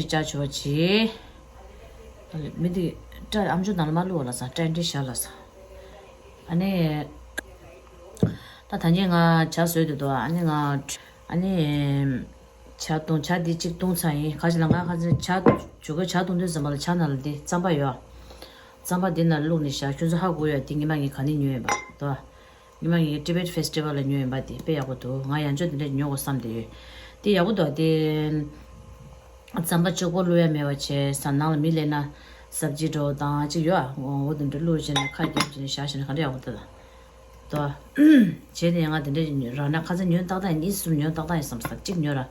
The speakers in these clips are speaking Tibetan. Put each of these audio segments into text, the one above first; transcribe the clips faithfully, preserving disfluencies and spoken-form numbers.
ཅག་ཆོ་བ་བྱེད། མི་འདི་སྐྲ་ཨམ་ཅོག་ནང་ལ་མ་བླུགས་པ་ལ་ས་སྐྲ་འདི་ཞར་ལ་ས། ཨ་ནི། ད་ད་ནི་ང་ཇ་བཟོས་འདུག་དོ། ཨ་ནི་ང་། ཨ་ནི། ཇ་བཏུང་ཇ་འདི་གཅིག་བཏུང་ཚར་ཡིན། ག་ཅི་ལ་ང་ཁ་ཚན་ཇ་ཇུ་ག་ཇ་བཏུང་དུས་ཙམ་པ་ལ་ཇ་ནང་ལ་འདི་རྩམ་པ་ཡོད། རྩམ་པ་འདི་ནང་བླུགས་ནས་བཞག་ཁྱོད་ཚོ་ཧ་གོ་ཡོད། འདི་ཉི་མ་ངས་ག་ནས་ཉོས་ཡིན་པ་དོ། ཉི་མ་ངས་Tibet Festival ལ་ཉོས་ཡིན་པ་དེ་དཔེ་ཡག་པོ་འདུག་ང་ཡང་ཅོ་འདི་འདྲ་ཉོ་དགོས་བསམ་བསྡད་ཡོད། དེ་ཡག་པོ་འདུག་དེ། རྩམ་པ་གཅིག་པོ་བླུགས་ཡ་མེད་པ་བྱས་ས་ནང་ལ་མི་སླེབས་ན་སབ་ཇི་འགྲོ་དང་གཅིག་ཡོད་ཨ། འོ་འོ་དེ་འདྲ་བླུགས་བྱས་ནས་ཁ་རྒྱབ་བྱས་ནས་བཞག་བྱས་ནས་ག་འདྲ་ཡག་པོ་འདུག་དོ། བྱས་ནས་ང་དེ་འདྲ་རག་ན་ཁ་ཚ་ཉོན་ཏག་ཏག་ཡིན། གཉིས་གསུམ་ཉོན་ཏག་ཏག་ཡིན་བསམ་ས་གཅིག་ཉོ་ར།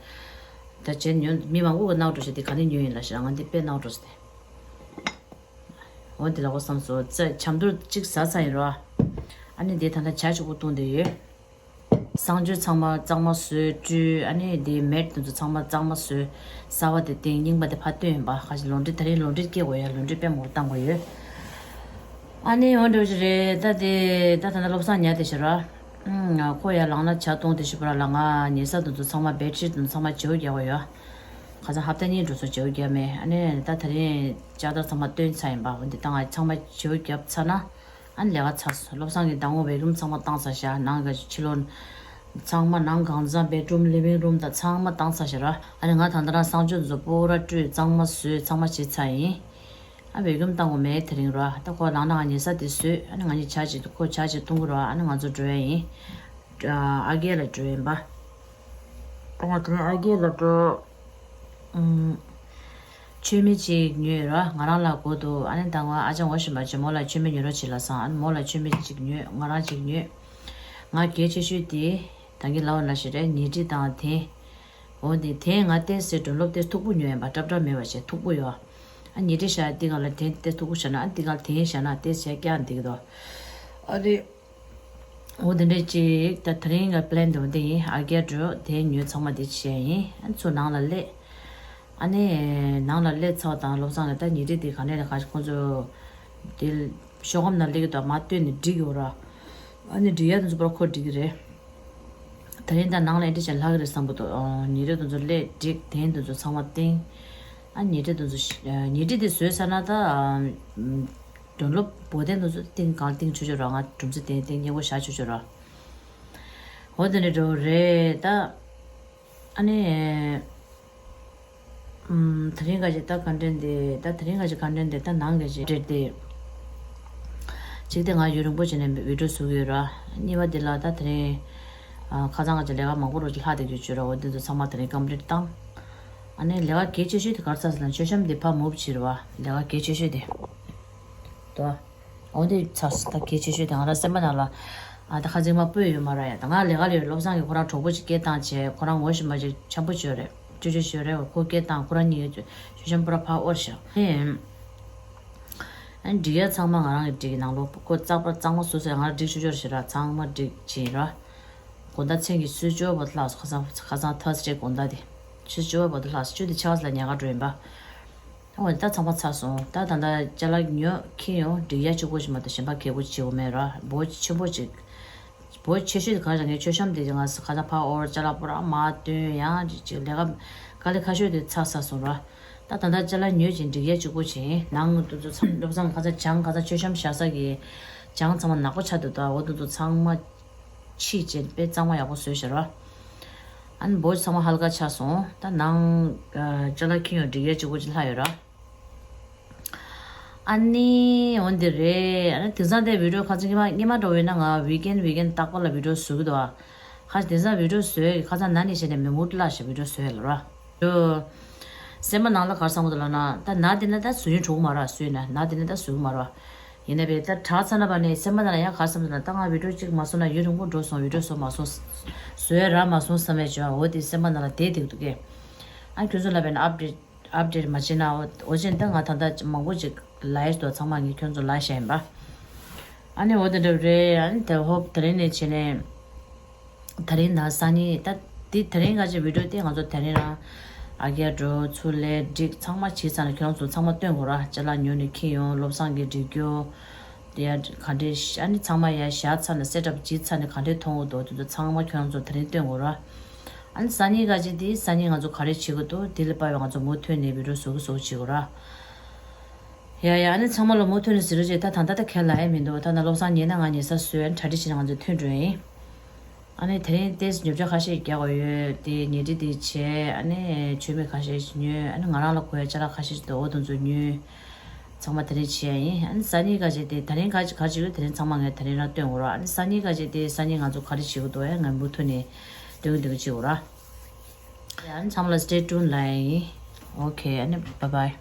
ད་བྱས་ཉོན་མི་མང་པོ་གི་སྣང་འགྲོ་བྱས་དེ་ག་ནས་ཉོས་ཡིན་ལ་ཤག་ང་འདི་དཔེ་སྣང་འགྲོ་ཟེར་ཏེ། འོ་འདི་ལ་འོ་བསམ་སོང་། རྩ་ཆམ་དུར་གཅིག་ཟ་ཚར་ཡིན་རོ། ཨ་ནི་འདི་ད་ལྟ་ཇ་གཅིག་པོ་བཏུང་བསྡད་ཡོད། གསང་སྤྱོད་ཚང་མ་གཙང་མ་བཟོས་བཀྲུས། ཨ་ནི་འདི་མེད་དེ་ཚོ་ཚང་མ་གཙང་མ་བཟོས། གསར་བ་དེ་བཏིང་རྙིང་པ་དེ་ཕར་བཏོན་ཡིན་པ། ཁ་ཅིག་ལོ་འདྲི་ད་རིང་ལོ་འདྲི་སྐྱེ་དགོས་ཡ། ལོ་འདྲི་དཔེ་མོར་བཏང་དགོས་ཡོད། ཨ་ནི་འོ་འདྲ་བོ་ཞིག་རེད། ད་དེ་ད་ད་ལྟ་བློ་བཟང་ཉལ་དེ་ཞིག་ར། ཁོ་ཡ་ལངས་ན་ཇ་བཏུང་དེ་ཞིག་པ་ར་ལ་ང་ཉལ་ས་དེ་ཚོ་ཚང་མ་བེད་ཤིཊ་དེ་ཚོ་ཚང་མ་བརྗེ་པོ་རྒྱག་དགོས་ཡོད། ཁ་སང་ཧབ་ཏ་གཉིས་འགྲོ་སོང་བརྗེ་པོ་བརྒྱབ་མེད། ཨ་ནི་ད་ད་རིང་ལྕགས་དར་ཚང་མ་བཏོན་ཚར་ཡིན་པ། འོན་ཏེ་ད་ང་ཚང་མ་བརྗེ་པོ་བརྒྱབ་ཚར་ན་ཨ་ནི་ལས་ཀ་ཚར་སོང་། བློ་བཟང་གི་ཟླ་ངོ་བེད་རུམ་ཚང་མ་བཏང་ཚར་ཤག་ནང་ག་ཕྱི་ལོགས་ཚང་མ་ནང་གང་ཚང་བེད་རུམ་ལི་ཝིང་རུམ་དང་ཚང་མ་བཏང་ཚར་ཤག་ར། ཨ་ནི་ང་ད་ལྟ་རང་གསང་སྤྱོད་བཟོ་པོ་ར་བཀྲུས་གཙང་མ་བཟོས་ཚང་མ་བྱས་ཚར་ཡིན། ཨ་བེད་རུམ་བཏང་དགོས་མེད་དེ་རིང་ར། ད་ཁོ་ལངས་ན་ང་ཉལ་ས་དེ་བཟོས། ཨ་ནི་ང་གཉིས་ཇ་ཅིག་ཁོ་ཇ་ཅིག་བཏུང་གི་ར། ཨ་ནི་ང་ཚོ་འགྲོ་ཡ་ཡིན། ཨ་རྒས་ལ་འགྲོ་ཡིན་པ། ད་ང་དེ་རིང་ཨ་རྒས་ལ་འགྲོ། ཨུམ། མཆོད་མེ་གཅིག་ཉོས་ར། ང་རང་ལ་དགོས་འདུག་ཨ་ནི་ད་ང་ཨ་ཅག་ངོ་ཤེས་པ་ཇོ་མོ་ལ་མཆོད་མེ་ཉོ་རོགས་བྱེད་ལབ་སོང་། ཨ་ནི་མོ་ལ་མཆོད་མེ་གཅིག་ཉོས། ང་རང་གཅིག་ཉོས། ང་གལ་ཆེ་ཤོས་དེ་ད་གིན་ལབ་པ་ནང་བཞིན་རེད། ཉལ་ཁྲི་དང་དེ། འོ་དེ་དེ་ང་ཏོག་ཙམ་དོན་ལོབ་ཏོག་ཙམ་མཐུག་པོ་ཉོས་ཡིན་པ། སྲབ་སྲབ་མེད་པ་བྱས་མཐུག་པོ་ཡོད། ཨ་ཉལ་ཁྲི་བཞག་འདི་ག་ལ་དེ་ཏོག་ཙམ་མཐུག་པོ་བཞག་ན། ཨ་འདི་ག་ལ་དེ་བཞག་ན་ཏོག་ཙམ་བྱས་སྐྱག་འདི་གི་དོ། ཨ་རེད། འོ་དེ་འདྲས་ཅིག་ད་དེ་རིང་གི་པི་ལེན་དེ་འོ་དེ་ཡིན། ཨ་རྒས་འགྲོ་དེ་ཉོས་ཚང་མ་དེ་བྱས་ཡིན། ཨ་ཚུར་ནང་ལ་སླེབས། ཨ་ནི་ནང་ལ་སླེབས་ཚར་དང་བློ་བཟང་གིས་ད་ཉལ་ཁྲི་དེ་ག་ནས་ལ་ག་ཁོང་ཚོ་དེ་ཤོག་སྒམ་ནང་སླེབས་ཀྱི་འདུག་མར་བཏོན་ནས་སྒྲིག་ཡོད་ར། ཨ་ནི་སྒྲིག་ཡ་དེ་ཚོ་པར་ཁོ་སྒྲིག་གི་རེད། དེ་རིང་ད་ནང་ལ་ཨེ་འདྲ་བྱས་ལྷག་གི་རེད་བསམ་གི་འདུག་ཉལ་ཁྲི་དེ་ཚོ་སླེབས་སྒྲིག་དེ་དེ་ཚོ་ཚང་མ་བཏིང་། ཨ་ཉལ་ཁྲི་དེ་ཚོ་ཉལ་ཁྲི་དེ་བཟོས་ཚར་ན་ད། དོན་ལོ་བོ་དན་དུ་སྟེང་གང་སྟེང་ཆུ་ཆུ་ར། ང་གྲུམ་ཚེ་དེ་སྟེང་སྙེ་བོ་བཞག་ཆུ་ཆུ་ར། འོ་དེ་འདྲ་འགྲོ་རེད་ད། ཨ་ནི། ཨམ། དེ་རིང་ག་ཅིག་ད་ག་འདྲེན་དེ་ད་དེ་རིང་ག་ཅིག་ག་འདྲེན་དེ་ད་ནང་ག་ཅིག་འདྲེན་དེ། གཅིག་དེ་ང་ཡུན་རིང་པོ་བྱས་ནས་བི་ཌིའོ་བཟོ་གི་ཡོད་ར། གཉིས་པ་དེ་ལ་ད་དེ་རིང་། ཨ། ཁ་སང་ང་ཅིག་ལས་ཀ་མང་པོ་རོ་ཅིག་ལྷག་བསྡད་ཀྱི་ཡོད་ར། འོ་དེ་ཚོ་ཚང་མ་དེ་རིང་ཀམ་པི་ལིཊ་བཏང་། ཨ་ནི་ལས་ཀ་གལ་ཆེ་ཤོས་དེ་ག་རེ་ཚར་ཟེར་ན་མཆོད་བཤམས་དེ་ཕར་མུབ་བྱས་རེད་བ། ལས་ཀ་གལ་ཆེ་ཤོས་དེ། དོ། འོ་དེ་ཚར་སོང་། ད་གལ་ཆེ་ཤོས་དེ་ང་རང་སེམས་པ་ནང་ལ། ཨ། ད་ཁ་ཚིག་མ་སྤོས་ཡོད་མ་ར་ཡ། ད་ང་ལས་ཀ་ལས་བློ་བཟང་གིས་ཁོ་རང་གྲོགས་པོ་ཅིག་སྐད་བཏང་བྱས། ཁོ་རང་ངོ་ཤེས་པ་ཅིག་འཆམ་པོ་བྱོས་རེད། ཅོ་ཅོ་བྱོས་རེད། ཁོ་སྐད་བཏང་ཁོ་རང་གཉིས་ཀྱི་མཆོད་བཤམས་པུ་ར་ཕར་དབོར་བཞག་ཨེ། ཨ་ནི་སྒྲིག་ཡ་ཚང་མ་ང་རང་གིས་སྒྲིག་གི་ནང་ལོགས་ཁོ་ཙག་པ་གཙང་མ་བཟོས་ཚར། ང་རང་སྒྲིག་ཆོག་ཆོག་བྱས་ར། ཚང་མ་སྒྲིག་བྱས་ར། དགོང་དག་མཚན་གྱི་ཆུ་ཚོད་བཅུ་པ་དུ་ལྷག་སོང་། ཁ་སང་ཁ་སང་ཐར་སི་ཌེ་དགོང་དག་དེ་ཆུ་ཚོད་བཅུ་པ་དུ་ལྷག་སོང་། ཆུ་དེ་ཆགས་ས་ལ་ཉལ་ཁ་འགྲོ་ཡིན་པ། འོ་ད་ཚང་མ་ཚར་སོང་། ད་ད་ལྟ་ཅ་ལག་ཉོས་འཁྱེར་ཡོང་། སྒྲིག་ཡ་གཅིག་པོ་ཞིག་མ་གཏོགས་གཞན་པ་གལ་པོ་བྱེད་དགོས་མེད་ར། འབོ་ཆེན་པོ་ཅིག་འབོ་ཆེ་ཤོས་དེ་ག་རེ་ངའི་མཆོད་བཤམས་དེ་ང་ཁ་སང་ཕར་དབོར། ཅ་ལག་པུ་ར་མར་བཏོན། ཡང་ཅིག་ཅིག་ལས་ཀ་དཀའ་ལས་ཁག་ཤོས་དེ་ཚར་ཚར་སོང་ར། ད་ད་ལྟ་ཅ་ལག་ཉོས་ཅིག་སྒྲིག་ཡ་གཅིག་པོ་བྱས། ནང་དུ་ཚོ་ཚང་བློ་བཟང་ཁ་སང་ཇ་ཁ་སང་མཆོད་བཤམས་བཞག་ས་གི་ཇ་ཚང་མ་ནག་པོ་ཆགས་འདུག་ད་འོ་དེ་ཚོ་ཚང་མ་ཕྱིས་བྱས་དཔེ་གཙང་མ་ཡག་པོ་བཟོས་ཤག་ར། ཨ་ནི་འབོ་ཚང་མ་ཧལ་ཀ་ཆགས་སོང་། ད་ནང་ཅ་ལག་འཁྱེར་ཡོང་སྒྲིག་ཡ་གཅིག་པོ་ཅིག་ལྷག་ཡོད་ར། ཨ་ནི་འོ་འདི་རེད། ཨ་ནི་དེང་སང་དེ་བི་ཌིའོ་ཁ་ཚིག་སྔོན་མ་སྔོན་མ་འགྲོ་བས་ན་ང་ཝིག་ཨེན་ཝིག་ཨེན་རྟག་པར་ལ་བི་ཌིའོ་བཟོ་གི་འདུག་ཨ། ཁ་དེང་སང་བི་ཌིའོ་བཟོས་ཁ་སང་ན་ནས་བྱས་ནས་མི་མུར་ལ་ཞེ་བི་ཌིའོ་བཟོས་ལ་ར། སེམས་པ་ནང་ལ་གར་སོང་བ་དུ་ལ་ན་ད་ན་དེ་ན་ད་བཟོ་ཡུན་འགྲོ་གི་མ་ར། བཟོས་ན་ན་དེ་ན་ད་བཟོ་གི་མ་ར། ཡིན་ན་བས་ད་དྲག་ཚ་ན་བ་ནས་སེམས་པ་ནང་ལ་ཡང་གར་སོང་བ་དུ་ལ་ད་ང་བི་ཌིའོ་གཅིག་མ་བཟོ་ན་ཡུན་རིང་པོ་འགྲོ་སོང་། བི་ཌིའོ་བཟོ་མ་སོང་། བཟོས་ར་མ་སོང་བསམ་པའི་བྱ་བ་འོ་དེ་སེམས་པ་ནང་ལ་བསྡད་འདུག་གས། ཨ་ཁྱོད་ཚོ་ལ་བས་ན་ཨབ་ཌེཊ། ཨབ་ཌེཊ་མ་བྱེད་ན་འོ་ཅན་ད་ང་ད་ལྟ་མང་པོ་ཅིག་ལའིབ་དོ་ཚང་མ་ངས་ཁྱོད་ཚོ་ལ་བཤད་ཡིན་པ། ཨ་ནི་འོ་དེ་འདྲ་རེད། ཨ་ནི་དེ་ཧོབ་དེ་རིང་ནས་བྱས་ནས་དེ་རིང་ད་སང་ཉིན་ད་དེ་དེ་རིང་ག་ཅིག་བི་ཌིའོ་དེ་ང་ཚོ་དེ་རིང་རང་ཨ་རྒྱ་འགྲོ་ཚུར་ལས་སྒྲིག་ཚང་མ་བྱས་ཚར་ནས་ཁྱོད་ཚོ་ཚང་མ་སྟོན་དགོས་ར། ཅ་ལག་ཉོ་ནས་འཁྱེར་ཡོང་། བློ་བཟང་གིས་སྒྲིག་རྒྱུ་དེ་ཡ་ག་འདྲས་ཨ་ནི་ཚང་མ་ཡ་བཞག་ཚར་ནས་སེ་ཊབ་བྱས་ཚར་ནས་ག་འདྲས་མཐོང་གི་འདུག་དེ་ཚོ་ཚང་མ་ཁྱོད་ཚོ་དེ་རིང་སྟོན་དགོས་ར། ཨ་ནི་སང་ཉིན་ག་ཅིག་དེ་སང་ཉིན་ང་ཚོ་ག་རེ་བྱེད་དགོས་འདུག་དེ་ལ་དཔག་པའི་ང་ཚོ་མུ་མཐུད་ནས་བི་ཌི་ཡོ་བཟོ་གི་བཟོ་གི་བྱེད་དགོས་ར། ཡ་ཡ། ཨ་ནི་ཚང་མ་ལ་མུ་མཐུད་ནས་ཟེར་རོགས་བྱེད། ད་ད་ལྟ་ད་ག་ལ་ཡ་མི་འདུག་ད་ད་བློ་བཟང་ཉལ་ན་ང་ཉལ་ས་བཟོས། ཨ་ནི་གྲ་སྒྲིག་བྱས་ན་ང་ཚོ་ཐོན་འགྲོ་ཡིན། ཨ་ནི་དེ་རིང་ཏོག་ཙམ་ཉོ་ཆ་ཁ་ཤས་རྒྱག་དགོས་ཡོད་དེ། ཉལ་ཁྲི་དེ་བྱས། ཨ་ནི་མཆོད་མེ་ཁ་ཤས་ཉོས། ཨ་ནི་ང་རང་ལ་དགོས་ཡ་ཅ་ལག་ཁ་ཤས་འདུག་འོ་དེ་ཚོ་ཉོས། ཚང་མ་དེ་རིང་བྱས་ཡིན། ཨ་ནི་སང་ཉིན་ག་ཅིག་དེ། དེ་རིང་ག་ཅིག་ག་ཅིག་ཡོད་དེ་རིང་ཚང་མ་ངས་དེ་རིང་རང་སྟོན་དགོས་ར། ཨ་ནི་སང་ཉིན་ག་ཅིག་དེ་སང་ཉིན་ང་ཚོ་ག་རེ་བྱེད་དགོས་འདུག་ཨེ་ང་མུ་མཐུད་ནས་སྟོན་གི་འདུག་གི་བྱེད་དགོས་ར། ཡ། ཨ་ནི་ཚང་མ་ལ་stay tuned ལབ་ཡ་ཡིན། ཨོ་ཁེ། ཨ་ནི་bye bye།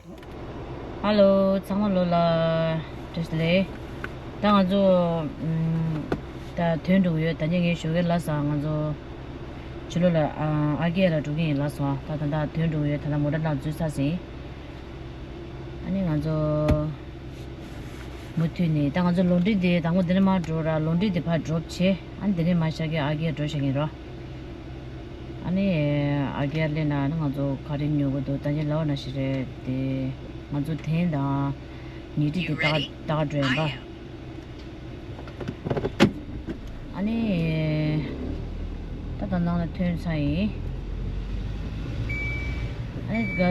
ཧ་ལོ། ཚང་མ་ལོ་ལ་བཀྲ་ཤིས་བདེ་ལེགས། ད་ང་ཚོ་ཨམ། ད་ཐོན་འགྲོ་གི་ཡོད། ད་ནི་ངས་ཞོགས་ཀས་ལབ་སོང་། ང་ཚོ་ཕྱི་ལོགས་ལ་ཨ་ཨ་ཀེ་ཡ་ལ་འགྲོ་གི་ཡིན་ལབ་སོང་། ད་ད་ད་ཐོན་འགྲོ་གི་ཡོད། ད་ད་མོ་ཊ་ནང་འཛུལ་ཚར་ཟིན། ཨ་ནི་ང་ཚོ་མུ་མཐུད་ནས། ད་ང་ཚོ་ལོན་ཌི་དེ་དང་པོ་འདི་ནས་མར་འགྲོ་ར། ལོན་ཌི་དེ་ཕར་ཌོབ་བྱས། ཨ་ནི་དེ་ནས་མར་ཤར་གི་ཨ་ཀེ་ཡ་འགྲོ་བྱེད་ཀྱི་ཡིན་ར། ཨ་ནི་ཨ་ཀེ་ཡ་སླེབས་ན་ཨ་ནི་ང་ཚོ་ག་རེ་ཉོ་དགོས་འདུག་ད་ཅི་ལབ་པ་ནང་བཞིན་རེད་དེ། ང་ཚོ་ཐེངས་དང་ཉལ་ཁྲི་དེ་ཏག་ཏག་འགྲོ་ཡིན་པ། ཨ་ནི། ད་ད་ནང་ལ་ཐོན་ཚར་ཡིན། ཨ་ནི་ག་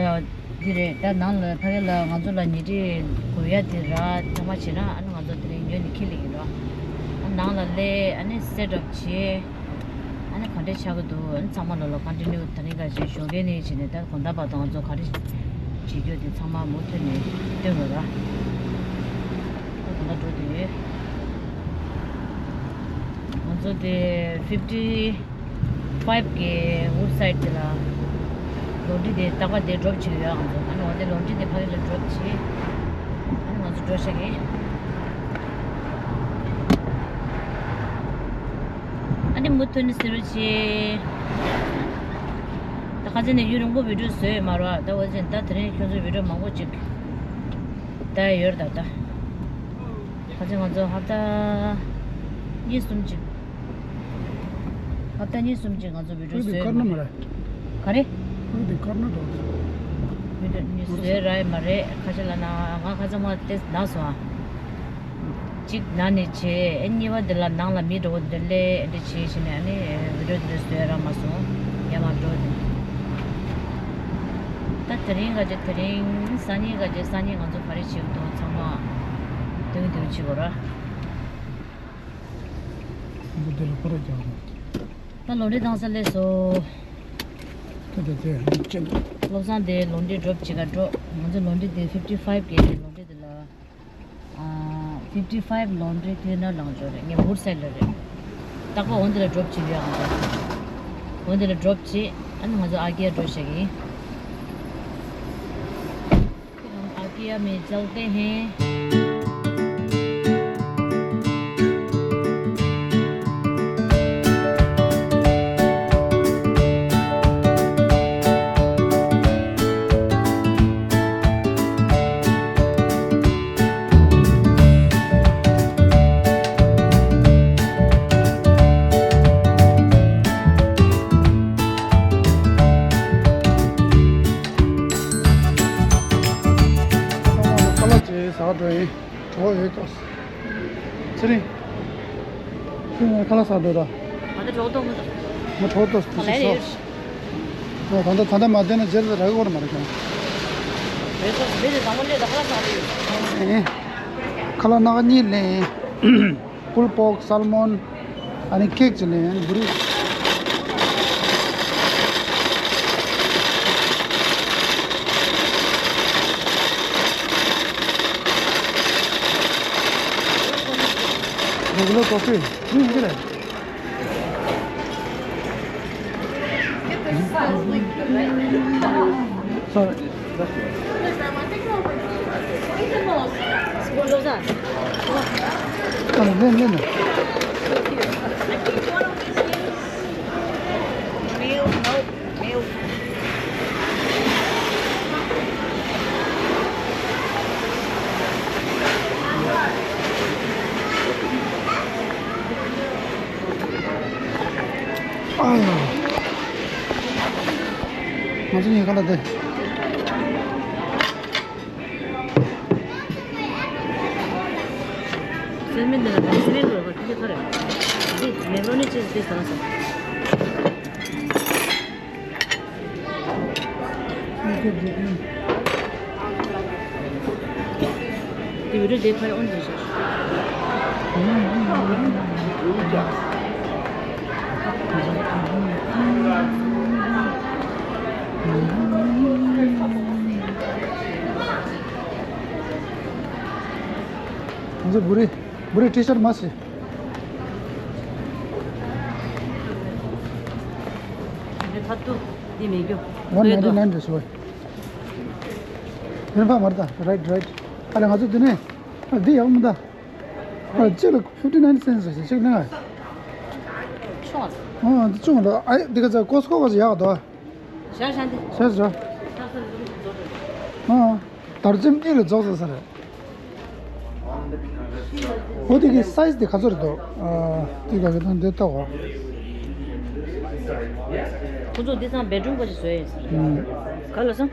འདི་རེད། ད་ནང་ལ་ཕ་གི་ལ་ང་ཚོ་ལ་ཉལ་ཁྲི་དགོས་ཡ་དེ་ར་ཚང་མ་བྱས་ན། ཨ་ནི་ང་ཚོ་དེ་རིང་ཉོས་ནས་འཁྱེར་སླེབས་ཡིན་ར། ཨ་ནང་ལ་སླེབས། ཨ་ནི་སེ་ཊབ་བྱས། ཨ་ནི་ག་འདྲས་ཆགས་ཀྱི་འདུག་ཨ་ནི་ཚང་མ་ལོ་ལ་ཀོན་ཊི་ནིའུ་དེ་རིང་ག་ཞིག་ཞོགས་ཀས་ནས་བྱས་ནས་ད་དགོང་དག་བར་དུ་ང་ཚོ་ག་རེ་བྱེད་རྒྱུ་དེ་ཚང་མ་མུ་མཐུད་ནས་སྟོན་དགོས་ར། ད་དགོང་དག་འགྲོ་དུས་ང་ཚོ་དེ་ཕིབ་ཊི་ཕའིབ་གི་ཝུཌ་སའིཌ་དེ་ལ་ལོན་ཌི་དེ་རྟག་པར་དེ་ཌོབ་བྱེད་ཀྱི་ཡོད། ང་ཚོ་ཨ་ནི་འོ་དེ་ལོན་ཌི་དེ་ཕ་གི་ལ་ཌོབ་བྱེད། ཨ་ནི་ང་ཚོ་འགྲོ་བཞག་གི། ཨ་ནི་མུ་མཐུད་ནས་ཟེར་རོགས་བྱེད། ད་ཁ་སང་ནས་ཡུན་རིང་པོ་བི་ཌི་ཡོ་བཟོས་ཡོད་མ་རེད་པ། ད་འོ་ཙམ་ད་དེ་རིང་ཁྱོད་ཚོ་བི་ཌི་ཡོ་མང་པོ་ཅིག་ད་ཡོད་རེད་ད། ད་ཁ་སང་ང་ཚོ་ཧབ་ཏ་གཉིས་གསུམ་ཅིག་ཧབ་ཏ་གཉིས་གསུམ་ཅིག་ང་ཚོ་བི་ཌི་ཡོ་བཟོས་ཡོད་མ་རེད། ག་རེ། ཁོས་དེ་དཀར་ན་འགྲོ། བི་ཌི་ཡོ་གཉིས་བཟོས་ར་ཡི་མ་རེད། ཁ་ཤས་ལ་ན་ང་ཁ་སང་མ་ཏེ་ན་སོང་ཨ། གཅིག་ནང་ནས་བྱས། ཨེ་གཉིས་པ་འདི་ལ་ནང་ལ་མི་འགྲོ་བ་འདི་ལས་ཨེ་འདྲ་བྱས་བྱས་ནས། ཨ་ནི་བི་ཌི་ཡོ་འདི་བཟོས་རག་མ་སོང་། ཡར་མར་འགྲོ་འདི། ད་དེ་རིང་ག་ཅེ་དེ་རིང་སང་ཉིན་ག་ཅེ་སང་ཉིན་ང་ཚོ་ག་རེ་བྱེད་འདུག་ཚང་མ་དུང་དུང་བྱེད་དགོས་ར། འདི་འདི་ལ་ཁོ་ར་རྒྱག་རོགས། ད་ལོན་ཌི་བཏང་ས་སླེབས་སོང་། ད་ད་དེ་ཅན། བློ་བཟང་དེ་ལོན་ཌི་ཌོབ་བྱེད་ག་འགྲོ། ང་ཚོ་ལོན་ཌི་དེ་ཕིབ་ཊི་ཕའིབ་གི་ལོན་ཌི་དེ་ལ། ཕིབ་ཊི་ཕའིབ་ལོན་ཌི་ཊི་ནར་ལང་ཇོ་རེད། ངས་ཝུཌ་སའིཌ་ལ་རེད། རྟག་པར་འོ་འདི་ལ་ཌོབ་བྱེད་ཀྱི་ཡོད། ཨ་འོ་འདི་ལ་ཌོབ་བྱེད། ཨ་ནི་ང་ཚོ་ཨ་ཀེ་ཡ་འགྲོ་བྱེད་ཀྱི་ཡིན། ཨ་ཀེ་ཡ་མེ་ཇལ་ཏེ་ཧེ། ཁ་ལག་ཅིག་ཟ་འགྲོ་ཡིན། གྲོགས་ཡོད་ཀྱང་། ཚེ་རིང་། ཁྱོད་ངའི་ཁ་ལག་ཟ་འགྲོ་ད། ང་ད་གྲོགས་ཐོག་མི་འདུག་ང་གྲོགས་ཐོག་ད་ལས་ཤིག་ཡོད། ད་ད་ད་ད་མ་བསྡད་ན་རྗེས་ལ་རག་གི་ཡོད་མ་རེད་ཀྱང་། རེད་ཟེར་བས་དེ་དང་པོ་ལས་ད་ཁ་ལག་ཟ་འགྲོ་ཡོད། ཨེ། ཁ་ལག་སྣ་ཁ་གཉིས་ལེན། པུལ་པོག་སལ་མོན། ཨ་ནི་ཁེག་ཅིག་ལེན། ཨ་ནི་བུ་རིག Regular coffee. ཁྱོད་ཡིན་གྱི་རེད། Sorry. ཨ་ནི་ལེན་ལེན། ཨ་ཡ། ང་ཚོ་ཉལ་ཁང་ལ་བསྡད། སེམས་མི་འདི་ལ་ག་ཚོད་རེད་འགྲོ་ག་ཁྱི་ཁ་རེད། འདི་མེ་ཀོ་ནི་ཅིས་འདི་ཟ་ཟ། དེ་བི་ཌིའོ་དེ་ཕར་ཨོན་བྱས་ཤག་ང་ཚོ་བུ་རི་བུ་རི་ཊི་ཤར་མ་ཟེར། འདི་ཕ་ཏུ་འདི་མེད་རྒྱུ། One ninety nine རེད་ཤོད། འདི་ཕ་མར་ད་right right། ཨ་ལས་ང་ཚོ་འདི་ནས་ཨ་འདི་ཡག་མི་འདུག་ཨ་གཅིག་ལ་fifty nine cents རེད་ཟེར་གཅིག་ནས། ཆུང་བ། ཨ་འདི་ཆུང་བ་ལ་ཨ་འདི་ག་ཚ་ཀོ་སི་ཀོ་ག་ཚ་ཡག་འདུག་ཤ་ཤ་འདི། ཤ་ཤ། ཨ། དར་ལྕེ་གཉིས་ལ་རྫོགས་ཟེར་ས་རེད། འོ་དེ་གི་སའི་ཛི་དེ་ག་ཚོད་རེད་འདུག་ཨ། དེ་ག་གི་དང་དེ་ལྟ་བ། ཁོ་ཚོ་འདི་ཚང་བེད་རུམ་ག་ཅིག་བཟོས་ཡིན་ཟེར། ཨུམ། ག་ལ་སོང་།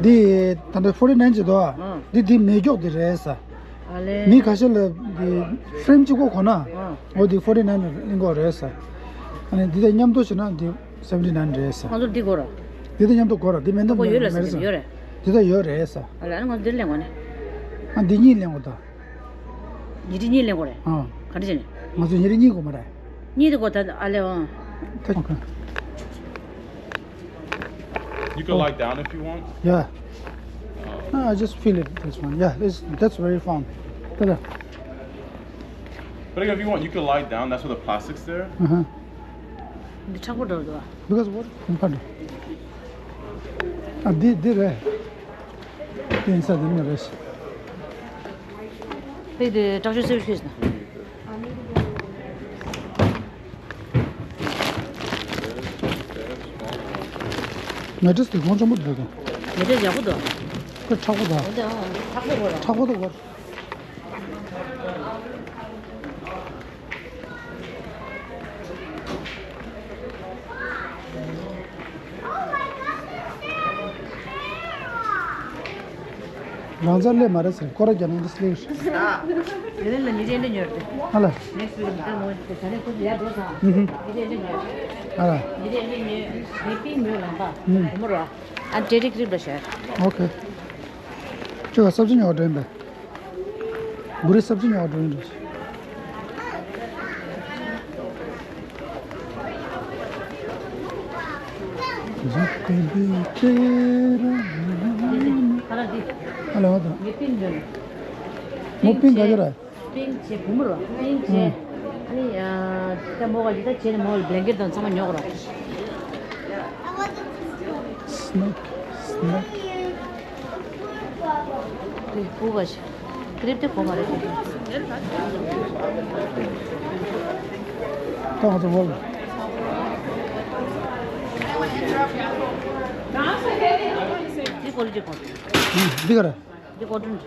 འདི་ད་ལྟ་forty nine ཅིག་འདུག་ཨ། འདི་འདི་མེ་སྒྱོགས་འདི་རེད་ཟེར། ཨ་ལས། མི་ཁ་ཤས་ལ་འདི་ཧྥེ་རེམ་གཅིག་པོ་གོ་ན། ཨ། འོ་འདི་forty nine ལ་ལེན་གོ་རེད་ཟེར། ཨ་ནི་འདི་དང་མཉམ་དུ་བྱས་ན་འདི་seventy nine རེད་ཟེར། ང་ཚོར་འདི་དགོས་ར། འདི་དང་མཉམ་དུ་དགོས་ར། འདི་མེད་ན་ཁོ་ཡོད་ལ་མེད་ཟེར་ཟེར། ཡོད་རེད། འདི་དང་ཡོད་རེད་ཟེར། ཨ་ལ་ང་ཚོ་འདིར་ལེན་དགོས་ནི། ཨ་འདི་གཉིས་ལེན་དགོས་ད། ཉི་ཁྲི་གཉིས་ལེན་དགོས་རེད། ཨ། ག་འདྲ་བྱས་ནས། ང་ཚོ་ཉི་ཁྲི་གཉིས་དགོས་མ་རེད། གཉིས་དེ་དགོས་ད་ཨ་ལེ་ཨང་། ད་ཁྱོད། You can lie down if you want. Yeah. No, I just feel it, this one. Yeah, it's, that's very firm. ད་ལ། But if you want, you can lie down. That's where the plastic's there. Uh-huh. འདི་མཁྲེགས་པོ་འདྲ་བོ་འདུག་ཨ། Because what? ཁོང་ཁ་འདྲ། ཨ་འདི་འདི་རེད། འདི་ཡིན་ས་འདི་ནས་རེད། དེ་དེ་དྲག་ཤོས་སེར་ཤོས་ན། མེ་ཏྲེས་དེ་གོང་ཆེན་པོ་འདུག་ག་མེ་ཏྲེས་ཡག་པོ་འདུག་ཁོ་མཁྲེགས་པོ་འདུག་འོ་དེ་ཨང་མཁྲེགས་པོ་འདུག་མཁྲེགས་པོ་འདུག་ག་རང་ཚར་སླེབས་མ་རེད་ཟེར། སྐོར་ར་རྒྱག་ནང་དུ་སླེབས། དེ་རིང་ལ་ཉི་རེ་འདྲ་ཉོས་ཏེ། ཨ་ལ། ནེགསི་ཝིག་ལ་ད་ངོ་ད་ནས་ཁོ་ཚོ་ཡར་འགྲོ་ཙང་། ཨུ་ཧུ། ཉི་རེ་འདྲ་ཉོས། ཨ་ལ། ཉི་རེ་འདྲ་ཉོས། ངས་པིང་ཉོས་ལང་པ། ཨུ། བུ་མོ་ར། ཨ་ཏྲེ་རིག་རིག་ལ་ཤར། ཨོ་ཁེ། ཁྱོད་ཀ་སབ་ཇི་ཉོ་བ་འགྲོ་ཡིན་པས། བུ་རི་སབ་ཇི་ཉོ་བ་འགྲོ་ཡིན་འགྲོ། ཁ་ལག་འདི། ཨ་ལ་བ་དང་། ངས་པིང་འདོན། མོ་པིང་ག་གི་ར། པིང་བྱས་བུ་མོ་ར། པིང་བྱས། ཨ་ནི་ཡ། ད་མོ་ག་ཡི་ད་བྱས་ནས་མོ་ལ་བླེང་ཀེཊ་དང་ཚང་མ་ཉོ་གི་ར། སི་ནེག་སི་ནེག་དེ་སྤུ་ག་ཞིག་ཀི་རིབ་དེ་གོ་མ་རེད་དེ། ད་ང་ཚོ་བོར། འདི་ཀོ་ལི་ཊི་གོ། འདི་ག་རེད། འདི་ཀོ་ཊོན་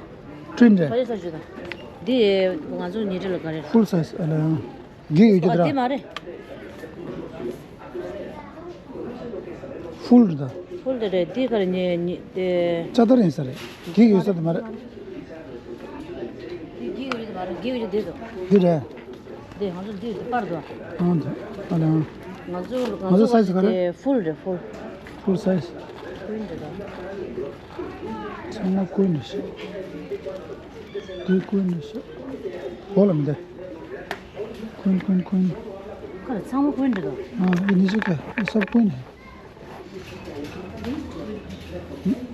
རེད། ཊོན་རེད། ཕ་ཡི་ས་ཞུ་དང་། འདི་ང་ཚོ་ཉིན་རེ་ལ་ག་རེ། ཕུལ་སའི་ཛི་ཨ་ལ་ཡང་། འདི་ཡོད་ཀྱི་ཨ་འདི་ར། མ་རེད། ཕུལ་རེད་ད། ཕུལ་དེ་རེད། འདི་ག་རེ་ཉེ་ཉེ་དེ། ལྕགས་དར་ཡིན་ས་རེད། འདི་ཡོད་ས་དེ་མ་རེད། འདི་འདི་ཡོད་ས་མ་རེད། འདི་ཡོད་འདི་འདུག་འདི་རེད། འདི་ང་ཚོ་འདི་ཡོད་པར་འདུག་ཨང་འདི་ཨ་ལ་ཨང་། ང་ཚོ་ང་ང་ཚོ་ཚོ་སའི་ཛི་ག་རེ། དེ་ཕུལ་རེད་ཕུལ། ཕུལ་སའི་ཛི། ཕུལ་འདི་རེད། ཚང་མ་ཀུན་རེད་ཤག་འདི་ཀུན་རེད་ཤག་འོ་ལ་མི་འདི། ཀུན་ཀུན་ཀུན། ཁ་ལ་ཚང་མ་ཀུན་འདི་དང་། ཨ་ཨི་ནི་ཅི་ཀ་ཨི་སབ་ཀུན་རེད།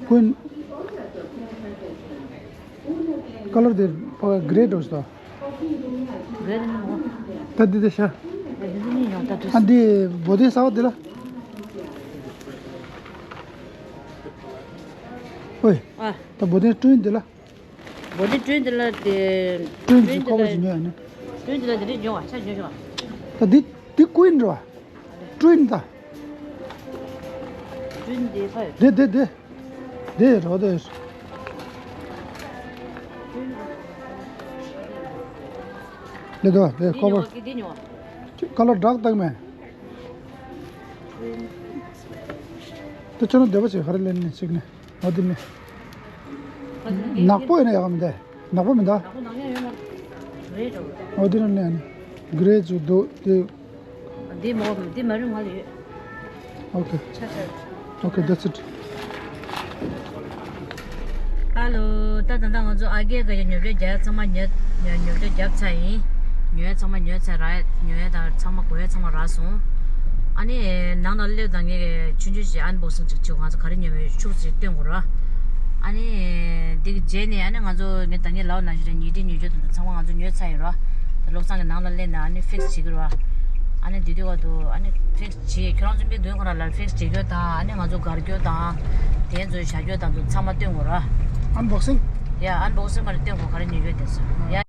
ཀུན། ཀ་ལར་དེ་ཕ་གི་གྷེ་རེ་འདྲ་བོ་ཞིག་འདུག་གྷེ་རེ་ནི་མོ། ད་འདི་དེ་ཤ། ད་འདི་ནི་ཉོ་ད་དུས། ཨ་འདི་བོ་དེ་ས་བ་དེ་ལ། ཨོའི། ཨ། ད་བོ་དེ་ཀྲུན་དེ་ལ། བོ་དེ་ཀྲུན་དེ་ལ་དེ། ཀྲུན་གྱི་ཀྲུན་དེ་ཁོ་བོ་ལ་ཞིག་ཉོས་ཡ་ནི། ཀྲུན་དེ་ལ་དེ་རིགས་ཉོ་བ་ཆ་ཉོ་ཤོག་ད་འདི་འདི་ཀུན་རེད་བ། ཀྲུན་ད། ཀྲུན་དེ་ཕ་ཡོད། དེ་དེ་དེ། དེ་རོ་དེ། ཀྲུན། དེ་དོ་དེ་དེ་ཁོ་ཉོ་བོ། བ་གི་དེ་ཉོ་བ། ཀ་ལར་འདྲ་བཏགས་མེད། ཀྲུན། དེ་ཁྱོད་རང་འདོད་པ་ཞིག་ག་རེ་ལེན་ནས་ཞིག་ནས། འོ་དེ་མེད། ནག་པོ་ཡིན་ན་ཡག་མི་འདུག་ནག་པོ་མི་འདུག་ནག་པོ་ནག་ཉག་ཡོད་མ་རེད་འགྲོ། འོ་དེ་རང་ནས་ནི་གྷེ་རེ་ཅིག་འདུག་དེ། འདི་མོ་འདི་མ་རུང་ང་ལ་ཡོད། Okay. ཆ་ཆ། Okay, that's it. ཧ་ལོ། ད་ད་ལྟ་ང་ཚོ་ཨ་རྒས་ཀྱི་ཉོ་སྒྲོལ་རྒྱག་ཚང་མ་ཉོ་ཉོ་ཉོ་སྒྲོལ་རྒྱབ་ཚར་ཡིན། ཉོ་ཡ་ཚང་མ་ཉོས་ཚར་ར། ཉོ་ཡ་དང་ཚང་མ་གོན་ཡ་ཚང་མ་རག་སོང་། ཨ་ནི་ནང་ལ་སླེབས་དང་ངས་ཆུང་ཆུང་ཞིག་ཨན་བོག་སིང་ཅིག་བྱེད། ང་ཚོ་ག་རེ་ཉོས་མེད་ཤུགས་ཅིག་སྟོན་དགོས་ར། ཨ་ནི་འདི་གི་རྗེས་ནས་ཨ་ནི་ང་ཚོ་ངས་ད་ངས་ལབ་ནང་བཞིན་ར་ཉལ་ཁྲི་ཉོ་རྒྱུ་དང་ཚང་མ་ང་ཚོ་ཉོས་ཚར་ཡིན་ར། ད་བློ་བཟང་གི་ནང་ལ་སླེབས་ནས་ཨ་ནི་ཕིག་སི་བྱེད་ཀྱི་ར། ཨ་ནི་དེ་དུས་བར་དུ་ཨ་ནི་ཕིག་སི་བྱེད། ཁྱོད་རང་ཚོ་མི་མདུན་ཁོ་རང་ལ་ཕིག་སི་བྱེད་རྒྱུ་དང་ཨ་ནི་ང་ཚོ་སྒར་རྒྱུ་དང་། དེ་ཚོ་བཞག་རྒྱུ་དང་ཚོ་ཚང་མ་སྟོན་དགོས་ར། ཨན་བོག་སིང་། ཡ་ཨན་བོག་སིང་མ་རེད། སྟོན་དགོས། ག་རེ་ཉོས་ཡོད་དེ་ཚོ་ཡ།